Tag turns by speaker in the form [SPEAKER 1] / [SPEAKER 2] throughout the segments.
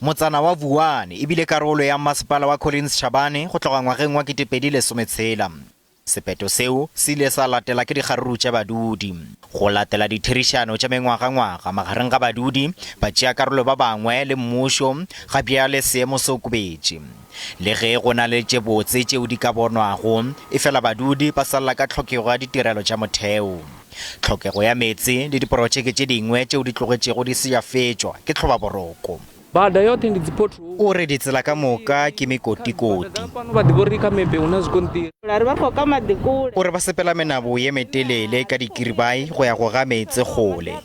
[SPEAKER 1] Motsana wa Vuwani e bile karolo ya Mmasepala wa Collins Chabane go tloga ngwageng wa 2016. Sephetho seo se ile sa latela ke dikgaruru tša badudi. Go latela ditherišano tša mengwagangwaga magareng ga badudi, batšeakarolo ba bangwe le mmušo, ga bjale seemo se okobetše. Le ge go na le tše botse tšeo di ka bonwago, efela badudi ba sa lla ka tlhokego ya ditirelo tša motheo. Tlhokego ya meetse le diprotšeke tše dingwe tšeo di tlogetšego di se ya fetšwa ke tlhobaboroko.
[SPEAKER 2] Bada yoṱhe ndi dzipothole.
[SPEAKER 1] O re ditsela ka moka ke mekotikoti.
[SPEAKER 2] Fhano vha ḓivha uri kha mepe hu na zwigonṱiri.
[SPEAKER 1] O re ba sepela menabo ye metelele ka dikiribai go ya go ga meetse kgole.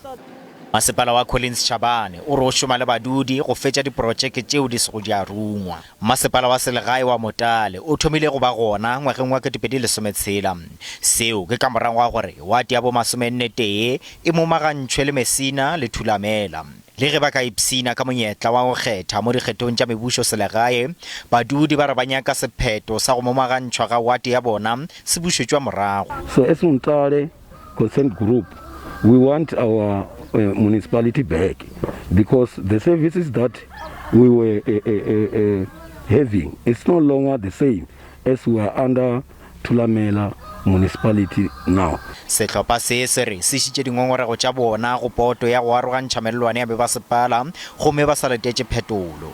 [SPEAKER 1] Masepala wa Collins Chabane o re o šoma le badudi go fetša diprotšeke tšeo di sego di a rungwa. Masepala wa selegae wa Motale o thomile go ba gona ngwageng wa 2016. Seo ke ka morago ga gore wate ya bo masomennetee e momagantšhwe le Messina le Thulamela. Le ge ba ka ipshina ka monyetla wa go kgetha mo dikgethong tša mebušoselegae, badudi ba re ba nyaka sephetho sa go momagantšhwa ga wate ya bona se bušetšwa morago.
[SPEAKER 3] So as Mutale Consent Group, we want our municipality back because the services that we were having, it's no longer the same as we are under Thulamela Municipality now.
[SPEAKER 1] Sehlopha se se re se išitše dingongorego tša bona go poto ya go arogantšha mellwane ya mebasepala gomme ba sa letetše phetolo.